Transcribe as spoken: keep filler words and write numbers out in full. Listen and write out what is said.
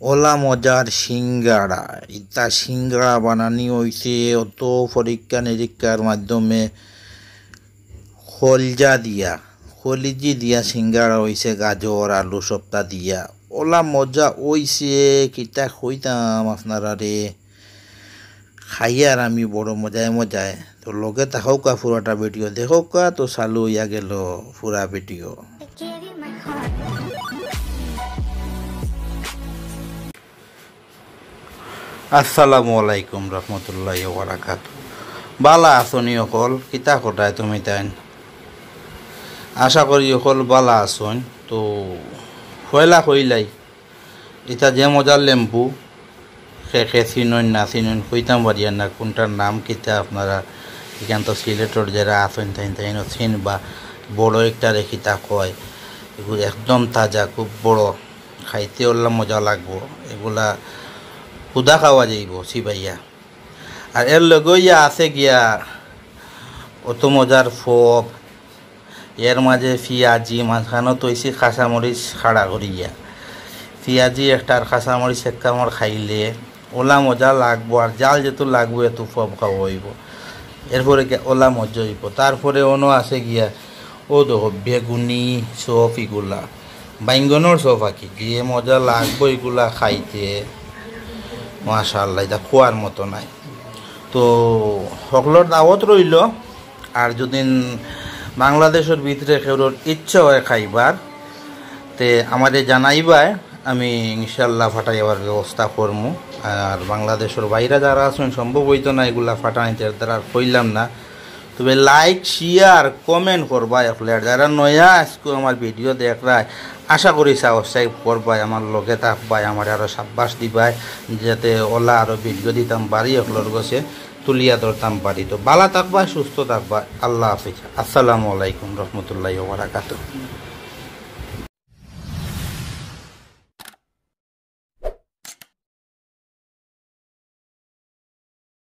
ওলা মজার সিঙ্গাড়া। ইতা সিঙ্গাড়া বানানি অইছে অত পরীক্ষা নিরীক্ষার মাধ্যমে। কলজা দিয়া, কলিজি দিয়া সিঙ্গাড়া অইছে, গাজর, আলু সবটা দিয়া। ওলা মজা অইছে, কিতা কইতাম আপনারারে। খাইয়ার আমি বড় মজায় মজায়। তো লগে থাকউক্কা, পুরাটা ভিডিও দেখউক্কা। তো চালু অইয়া গেল পুরা ভিডিও। আসসালামু আলাইকুম রহমতুল্লাহি ওয়া বারাকাতুহু। বালা আছনি অকল? কিতা কটায় তুমি তাইন? আশা করি অকল বালা আছইন। তো পয়লা কইলাই, ইতা যে মজার লেম্বু, কে কে চিনইন না চিনইন, কইতাম পারিয়ার না কুনটার নাম কিতা। আপনারা ইখান তো সিলেটর যেরা আছইন, তাইন তাইন চিনবা। বড় একটারে কিতা কয়, এগু একদম তাজা, খুব বড়, খাইতে ওলা মজা লাগবো। এগুলা হুদা খাওয়া যাইবো চিবাইয়া। আর এর লগে ইয়া আছে গিয়া অত মজার ফব, এর মাঝে পিয়াজি, মাঝখানো তো অইছে কাঁচামরিচ খাড়া করিয়া। পিয়াজি একটা আর কাঁচামরিচ এক কামড় খাইলে ওলা মজা লাগবো, আর জাল যেত লাগবো, এত ফব খাওয়া অইবো। এরপরে গিয়া ওলা মজা অইবো। তারপরে অনো আছে গিয়া, ও দেখো, বেগুনি চপ ইগুলা, বাইঙ্গনর চপ আর কি, যে মজা লাগবো ইগুলা খাইতে, মাশাআল্লাহ, ইতা খোয়ার মতো নাই। তো হকলর দাওয়াত রইল। আর যদি বাংলাদেশর ভিতরে কেউর ইচ্ছা হয় খাইবার, তে আমারে জানাইবায়, আমি ইনশাআল্লাহ ফাটাইবার ব্যবস্থা করমু। আর বাংলাদেশর বাইরে যারা আছইন, সম্ভব অইতো না ইগুলা ফাটানিতে, এর দ্বারা আর কইলাম না। তবে like, share, comment করবায় অকলে। আর যারা নয়া আজকে আমার ভিডিও দেখরায়, আশা করি subscribe করবায়, আমার লগে থাকবায়, আমারে আরো সাব্বাস দিবায়, যাতে ওলা আরো ভিডিও দিতাম পারি, অকলর গেছে তুলিয়া ধরতাম পারি। তো বালা থাকবায়, সুস্থ থাকবায়, আল্লাহ হাফিজ, আসসালামু আলাইকুম রহমতুল্লাহি ওয়া বারাকাতুহু।